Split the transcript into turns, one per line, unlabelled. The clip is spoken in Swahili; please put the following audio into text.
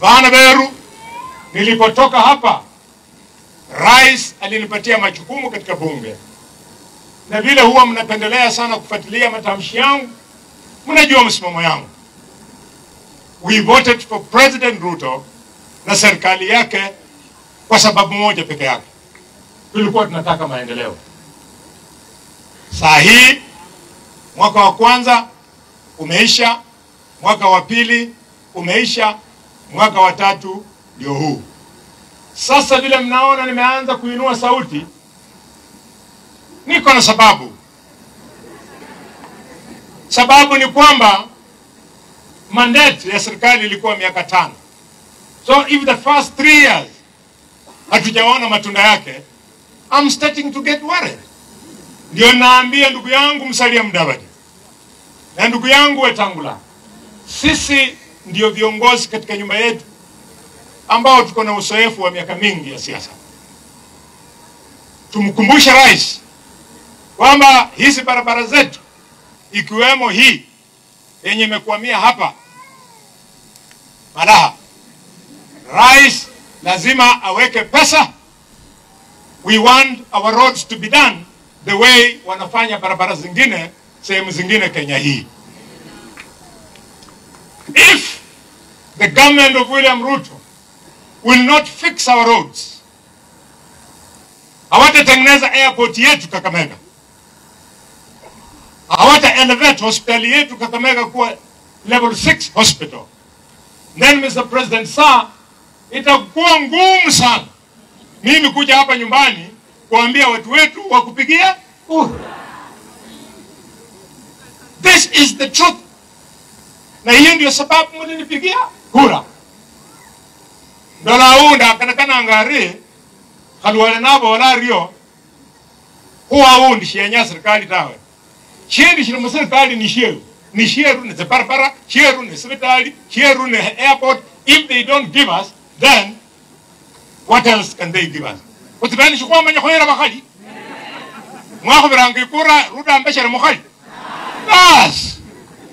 Bana beru, nilipotoka hapa, rais alinipatia majukumu katika bunge. Na vile huwa mnapendelea sana kufuatilia matamshi yangu, mnajua msimamo yangu. We voted for President Ruto na serikali yake kwa sababu moja peke yake. Tulikuwa tunataka maendeleo. Saa hii mwaka wa kwanza umeisha, mwaka wa pili umeisha, mwaka wa tatu ndio huu. Sasa vile mnaona nimeanza kuinua sauti, niko na sababu. Sababu ni kwamba mandate ya serikali ilikuwa miaka 5. So if the first 3 years hatujaona matunda yake, I'm starting to get worried. Ndio naambia ndugu yangu Musalia Mudavadi na ndugu yangu Wetangula, sisi ndio viongozi katika nyumba yetu ambao tuko na uzoefu wa miaka mingi ya siasa. Tumkumbushe rais kwamba hizi barabara zetu ikiwemo hii yenye imekuamia hapa Malaha, rais lazima aweke pesa. We want our roads to be done the way wanafanya barabara zingine sehemu zingine Kenya hii. If the government of William Ruto will not fix our roads, hawatatengeneza airport yetu Kakamega, hawata elevate hospitali yetu Kakamega kuwa level 6 hospital, then Mr. President sir, itakuwa ngumu sana mimi kuja hapa nyumbani kuambia watu wetu wakupigia kura. This is the truth. Na hiyo ndio sababu mlinipigia kura. Ndola unda kana ngari khalwale nabo wala rio huwa undi shenya serikali tawe. Sheri shiri serikali ni sheru. Ni sheru ni barabara, sheru ni hospitali, sheru ni airport. If they don't give us, then what else can they give us? Utibani shukwa manya khoyera bakhali. Mwakhubiranga ikura ruda ambeshera mukhali. Bas.